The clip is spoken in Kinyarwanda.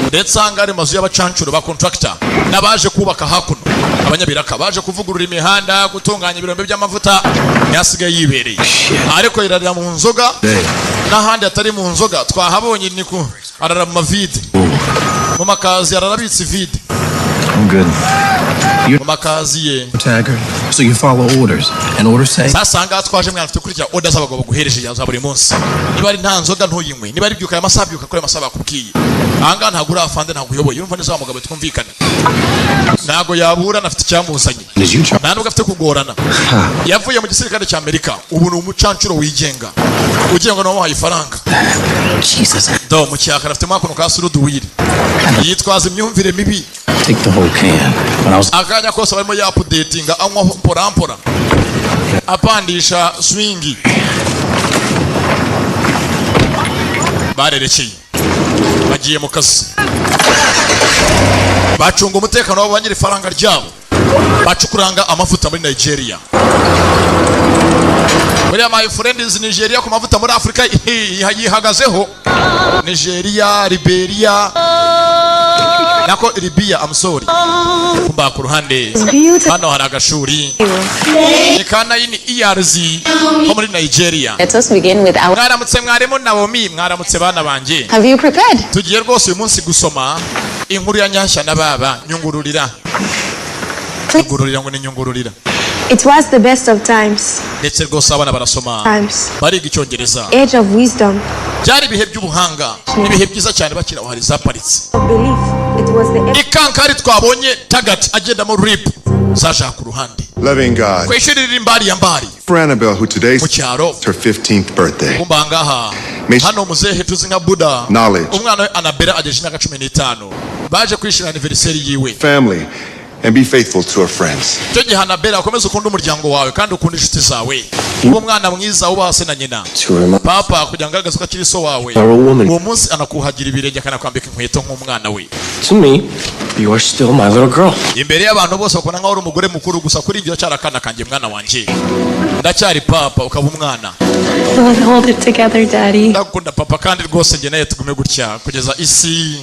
Ndetse aha ngaha ari mu mazu y'abacancuro ba contractor n'abaje kubaka hakuno, abanyabiraka baje kuvugurura imihanda, gutunganya ibirombe by'amavuta. Ntihasigaye yibereye, ariko yirarira mu nzoga n'ahandi hatari mu nzoga twahabonye. Ni ku arara mu mavide, mu makazi, ararabitse ivide. I'm good. Mu makazi ye. Taggart. So you follow orders. And orders say Sasa aha ngaha twaje, mwana, ufite kurya order z'abagabo baguhereje za buri munsi. Niba ari nta nzoga ntuyinywe, niba ari byuka aya masaha, byuka kuri aya masaha bakubwiye. Aha ngaha ntabwo uri afande, ntabwo uyoboye. Urumva neza wa mugabo, twumvikane, ntabwo yabura, afite icyamuzanye. Did you try? Nta nubwo afite kugorana. Yavuye mu gisirikare cya Amerika, ubu ni umucancuro wigenga, ugenga n'uwamuhaye ifaranga. Jesus. Do mu cyakara afitemo akantu ka suruduwiri, yitwaza imyumvire mibi. Take the whole can. When I was Akanya kose barimo yapudetinga, anywa mporampora, apandisha swingi. Barerekeye, bagiye mu kazi, bacunga umutekano wabo, ba nyiri ifaranga ryabo, bacukuranga amavuta muri Nigeria. Buriya, my friend, izi Nigeria ku mavuta muri Afurika yihagazeho. Nigeria, Liberia, nako Libya, I'm sorry. Kumba ku ruhande hano hari agashuri, ni ka 9 years ko muri Nigeria. Let us begin with our. Mwaramutse mwarimu Naomi, mwaramutse bana banjye. Have you prepared? Tugiye rwose uyu munsi gusoma inkuru ya Nyashya na Baba. Nyungururira, nyungururira, ngo ni nyungururira. It was the best of times. Ndetse rwose abana barasoma, Times. bariga Icyongereza. Age of wisdom. Byari ibihe by'ubuhanga, ibihe byiza cyane. Bakira aho hari zaparitse Of belief. It was the ikankari twabonye tagati agendamo rip zaje ku ruhande. Loving God. Ku ishuri riri mbari ya mbari. For Annabelle, who today Mu cyaro. is her 15th birthday. Kumba ngaha hano muzehe tuzi nka Buda, Knowledge. umwana we Anabera agejeje imyaka 15, baje kwishimira anniversary yiwe. Family, and be faithful to her friends. Icyo gihe, Anabera, ukomeze ukunde umuryango wawe kandi ukunde inshuti zawe, ube umwana mwiza, wubaha se na nyina. Papa kugira ngo agaragaze ko akiri so wawe, Are a woman. uwo munsi anakuhagira ibirenge, akanakwambika inkweto nk'umwana we. To me, you are still my little girl. Imbere y'abantu bose bakubona nkaho uri umugore mukuru, gusa kuri njye uracyari akana kanjye, mwana wanjye. Ndacyari papa, ukaba umwana. Let's hold it together, Daddy. Ndagukunda papa, kandi rwose njye nawe tugume gutya kugeza isi.